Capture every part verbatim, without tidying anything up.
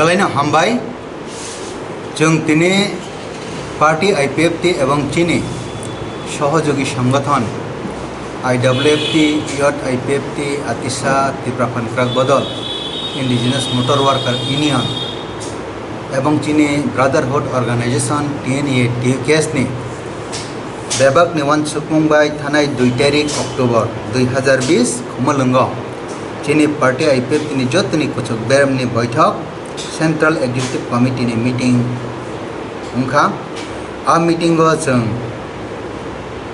Belai no hambai. Chwng tini party I P F T ebong chini sohojogi songothon I W F T, Youth I P F T, Atisa, Tipra Phankrak Bodol, Indigenous Motor Worker Union, ebong chini Brotherhood Organization, T N A, T U K S ni bebak ni uansukmung bai thanai dui tarik October dui hazar bis Khumulwngo chini party I P F T ni jotoni kuchuk berem ni boithok Central Executive Committee ni meeting wngkha. A meeting o chwng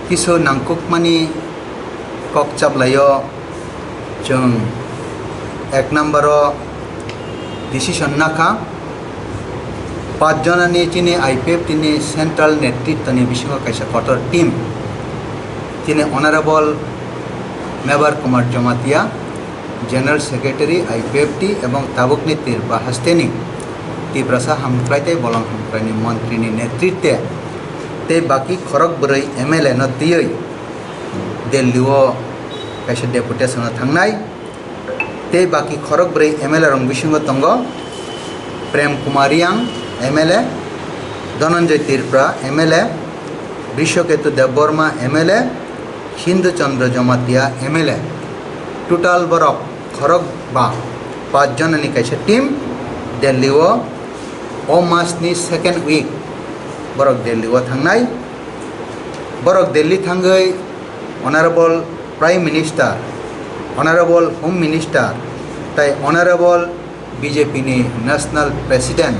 kisu nangkukmani kok chaplaio. Chwng ek number o decision nakha, pach jonani chini I P F T ni central netritwni bisingo kaisa kotor team, chini Honorable Mebar Kumar Jamatia, General Secretary I P F T, ebong tabukni Tripura hasteni Tiprasa hamkrai tei bolong hamkraini montrini netritwe tei baki khorok bwrwi M L A no twiwi Delhi o kaisa deputation o thangnai. Tei baki khorok bwrwi M L A rok bisingo tongo Prem Kumar Riang M L A, Dhananjay Tripura M L A, Brishaketu Debbarma M L A, Hindu Chandra Jamatia M L A. Total borok khorok ba pach jonani kaisa team Delhi o, o mas ni second week borok Delhi o thangnai. Borok Delhi thangwi Honorable Prime Minister, Honorable Home Minister, tai Honorable B J P ni National President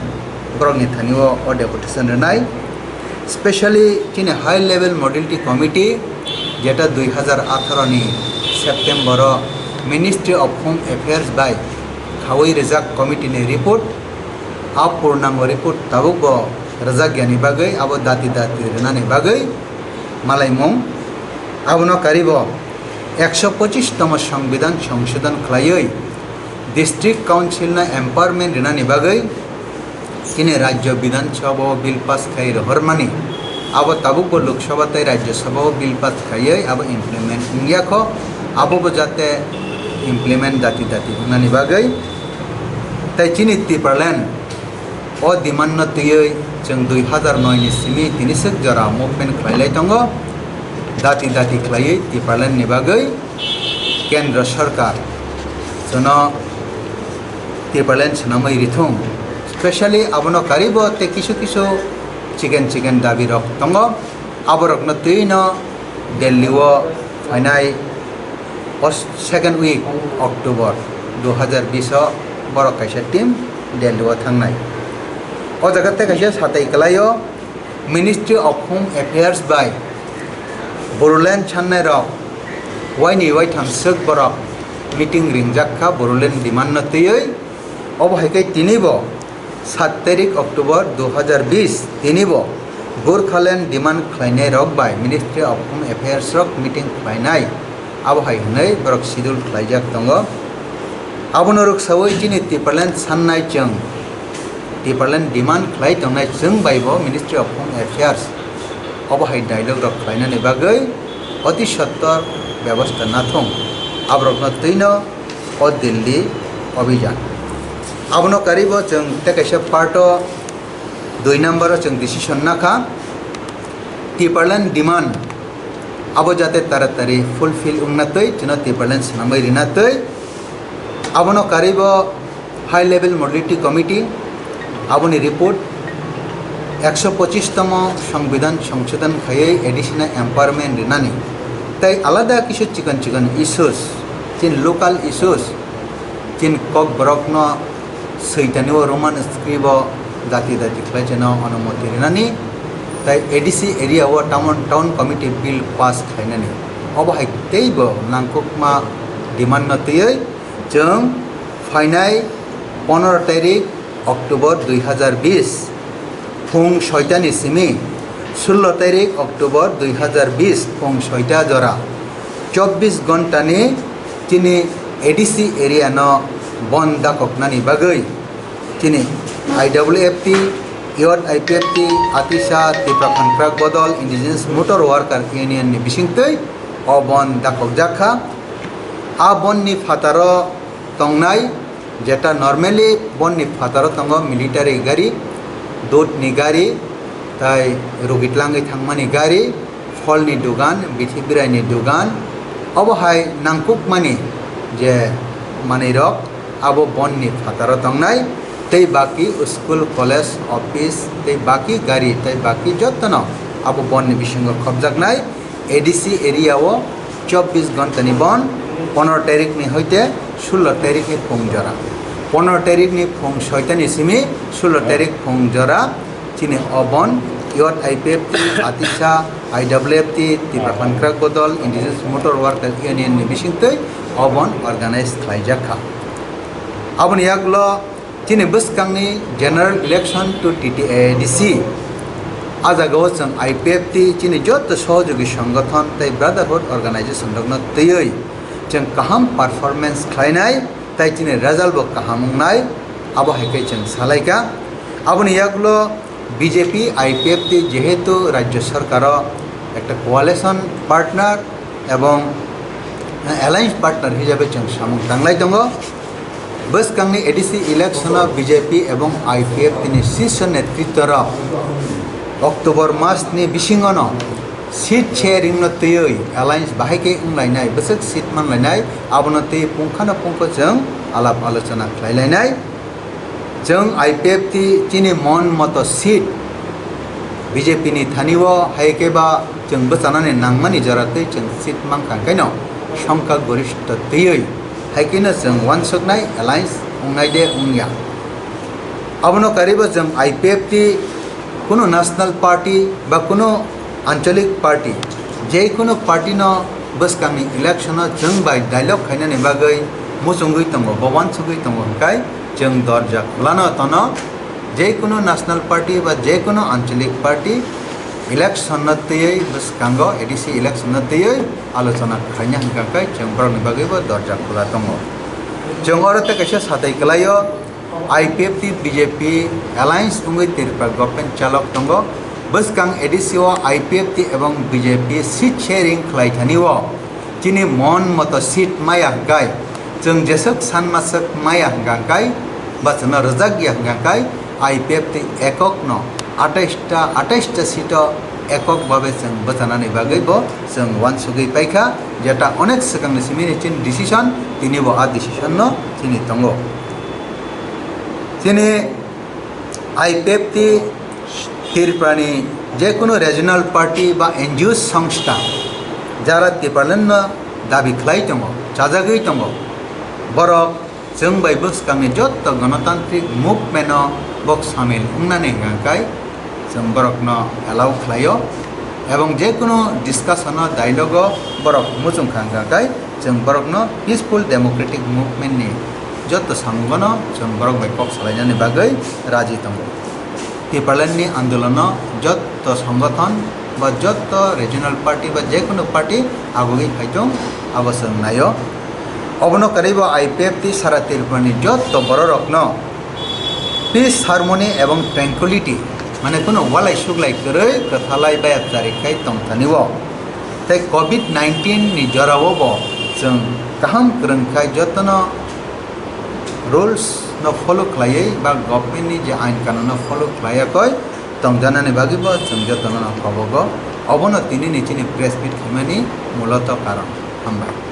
borokni thani o o deputation rwnai. Specially chini High Level Modality Committee, jeta dui hazar atharo ni September o Ministry of Home Affairs bai khawi rijak committee ni report, a purnango report tabuk bo rwjakyani bagwi abo dati dati rwnani bagwi malaimung. Abono karibo ekso pochis tomo Songbidan songsodon khlaiwi District Council no empowerment rwnani bagwi chini Rajya Bidhan Sabha o bill pass khai rohormani, abo tabuk bo Lok Sabha tei Rajya Sabha o bill pass khaiwi abo implement wngya kho, abo bo jate implement dati dati wngnani bagwi. Tai chini Tipraland o demand no twiwi chwng dui hazar noi ni simi tini swk jora movement khlai lai tongo, dati dati khlaiwi Tipraland ni bagwi Kendra Sarkar chwngno Tipraland swnamwi rithung. Specially abono karibo tei kisu kisu chiken chiken dabi rok tongo. Aborokno twi no Delhi o phainai o second week October dui hazar bis o borok kaisa team Delhi o thangnai. O jaga tei kaisa satai kwlai o Ministry of Home Affairs bai Bodoland sannai rok waini waitham swk borok meeting ringjak kha Bodoland demand no twiwi. Obo hai khe tini bo sat tarik October dui hazar bis tini bo Gorkhaland demand khlainai rok bai Ministry of Home Affairs rok meeting khlainai, abo hai hwnwi borok schedule khlaijak tongo. Abono rwksawi chini Tipraland sannai chwng Tipraland demand khlai tongnai chwng bai bo Ministry of Home Affairs obo hai dialogue rok khlainani bagwi oti sottor bebosta nathung, aborokno twino o Delhi Abhijan. Abono karibo chwng tei kaisa part o dui number o chwng decision nakha, Tipraland demand abo jate taratari fulfill wngna twi chwngno Tipraland swnamwi rina twi. Abono karibo High Level Modality Committee aboni report ekso pochis tomo Songbidan songsodon khaiwi A D C no empowerment rinani tei alada kisu chikon chikon issues, chin local issues, chin kokborokno Soitani o Roman script o dati dati khlai cheno onumoti rinani, tai A D C area o town, town committee bill pass khlainani. Obo hai teibo nangkukma demand no twiwi chwng phainai pondro tarik October dui hazar bis phung soitani simi sullo tarik October dui hazar bis phung soita jora chobbish ghonta ni chini A D C area no bon dakoknani bagwi chini I W F T, Youth I P F T, Atisa, Tipra Phankrak Bodol, Indigenous Motor Worker Union ni bisingtwi o bon dakokjak kha. A bon ni phataro tongnai Jeta normally bonni phataro tongo military gari, dut ni gari, tai rugi tlangwi thangmani gari, pholni dugan, bithi biraini dugan, obo hai nangkukmani je manwirok abo bonni phataro tongnai, tei baki school, college, office, tei baki gari, tei baki jotono abo bonni bisingo khopjaknai. A D C area o chobbish ghonta ni bon, pondro tarik ni hoite sullo tarik ni phung jora. Pondro tarik ni phung soita ni simi sullo tarik phung jora chini o bon, Youth I P F T, Atisa, I W F T, Tipra Phankrak Bodol, Indigenous Motor Worker Union ni bisingtwi o bon organize khlaijak kha. Aboni yagulo chini bwskangni general election to T T A D C, a jagao chwng I P F T chini joto sohojogi songothon tei brotherhood organization rokno twiwi chwng kaham performance khlainai tei chini result bo kaham wngnai, abo hai khe chwng salaikha. Aboni yagulo B J P, I P F T jehetu rajya sarkaro ekta coalition partner ebong alliance partner hisabe chwng samung tanglai tongo. Bwskangni A D C election o B J P ebong I P F T ni sisho netritwa rok October mas ni bisingo no seat sharing no twiwi alliance bahai khe wnglainai, bwswk seat manlainai, abono twiwi pungkhano pungkho chwng alap alochona khlailainai. Chwng I P F T chini mon moto seat B J P ni thani o hai khe ba chwng bwchanani nangmani jora twi chwng seat mankha, hwnkhe no songkha gorishto twiwi hai khe no chwng uansuknai alliance wngnai de wngya. Abono karwi bo chwng I P F T kuno national party ba kuno anchalik party, je kuno party no bwskangni election o chwng bai dialogue khainani bagwi muchungwi tongo, bo uansugwi tongo, hwnkhe chwng dorja khulano tono. Je kuno national party ba je kuno anchalik party election no twiwi bwskango A D C election no twiwi alochona khaina hwnkhe chwng borokni bagwi bo dorja khula tongo. Chwng oro tei kaisa satai kwlaio. I P F T B J P alliance wngwi Tripura government chalok tongo. Bwskang A D C o I P F T ebong B J P seat sharing khlai thani o chini mon moto seat maya hwnkhe, chwng jeswk sanma swk maya hwnkhe, ba chwngno rwjak ya hwnkhe, I P F T ekok no atais ta, atais ta seat o ekok babe chwng bwchanani bagwi bo chwng uansugwi paikha, jeta onek swkangni simi ni chini decision, tini bo a decision no chini tongo. Chini I P F T Tripura ni jekunu regional party ba N G O songstha jara Tipraland no dabi khlai tongo, chajagwi tongo, borok chwng bai bwskangni jotto ganatantrik movement o bok samil wngnani hwnkhe chwng borokno allow khlaio, ebong jekunu discussion o, dialogue o borok muchungkha hwnkhe chwng borokno peaceful democratic movement ni jotto samungono chwng borok bai kok salainani bagwi raji tongo. Tipraland ni andolono jotto songothon ba jotto regional party ba jekunu party agugwi phaitung, abo chwng naio. Obono karwi bo I P F T sara Tripura ni jotto bororokno peace, harmony ebong tranquility, mane kunu walai suglai kwrwi kwthalai bayapchari khai tongthani o. Tei covid nineteen ni jorao bo chwng kaham kwrwng khai jotono rules no follow khlaiwi ba government ni je ain kanun no follow khlaiya koi tongjanani bagwi bo chwng jotono no khobogo. Obono tini ni chini press meet khaimani muloto karon. Hambai.